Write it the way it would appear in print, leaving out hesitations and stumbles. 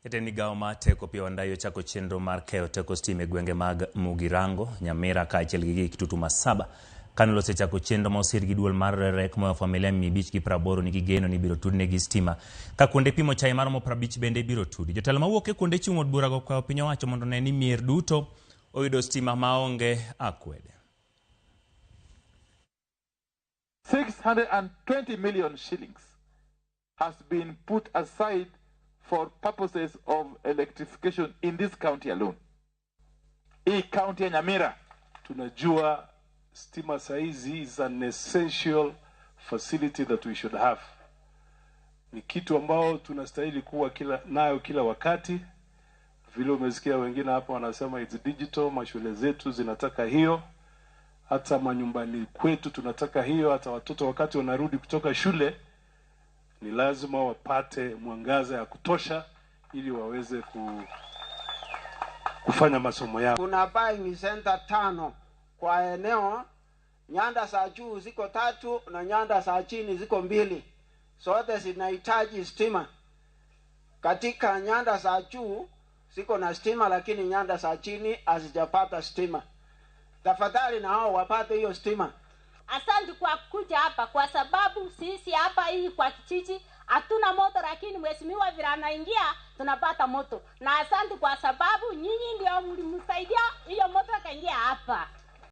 Jatend migao mar teko Opiyo Wandayi ochako chenro mar keyo teko stima e gwenge mag Mugirango, Nyamira kaachiel gi Kitutu Masaba. Kanol osechako chenro ma osir gi duol mar REC moyo familia 580 nigi geno ni ibiro tudnegi stima ka kuonde pimo chai maromo 50 bende ibiro tudi. Jotelo mawuok e kuonde chung' od burago okwayo piny owacho mondo one ni mier duto oyudo stima maonge akwede. 620 million shillings has been put aside for purposes of electrification in this county alone. Hii county ya Nyamira tunajua stima saizi is an essential facility that we should have. Ni kitu ambao tunastahili kuwa nayo kila wakati. Vile umesikia wengine hapa wanasema it's digital, mashule zetu zinataka hiyo, hata manyumbani kwetu tunataka hiyo, hata watoto wakati wanarudi kutoka shule ni lazima wapate mwangaza ya kutosha ili waweze kufanya masomo yao. Kuna buying center 5 kwa eneo, nyanda za juu ziko 3 na nyanda za chini ziko 2. Zote zinahitaji stima. Katika nyanda za juu ziko na stima, lakini nyanda za chini hazijapata stima. Tafadhali na hao wapate hiyo stima. Asante kwa kuja hapa, kwa sababu sisi hapa hii kwa kijiji hatuna moto, lakini mheshimiwa vile anaingia tunapata moto. Na asante kwa sababu nyinyi ndio mlimsaidia hiyo moto ikaingia hapa.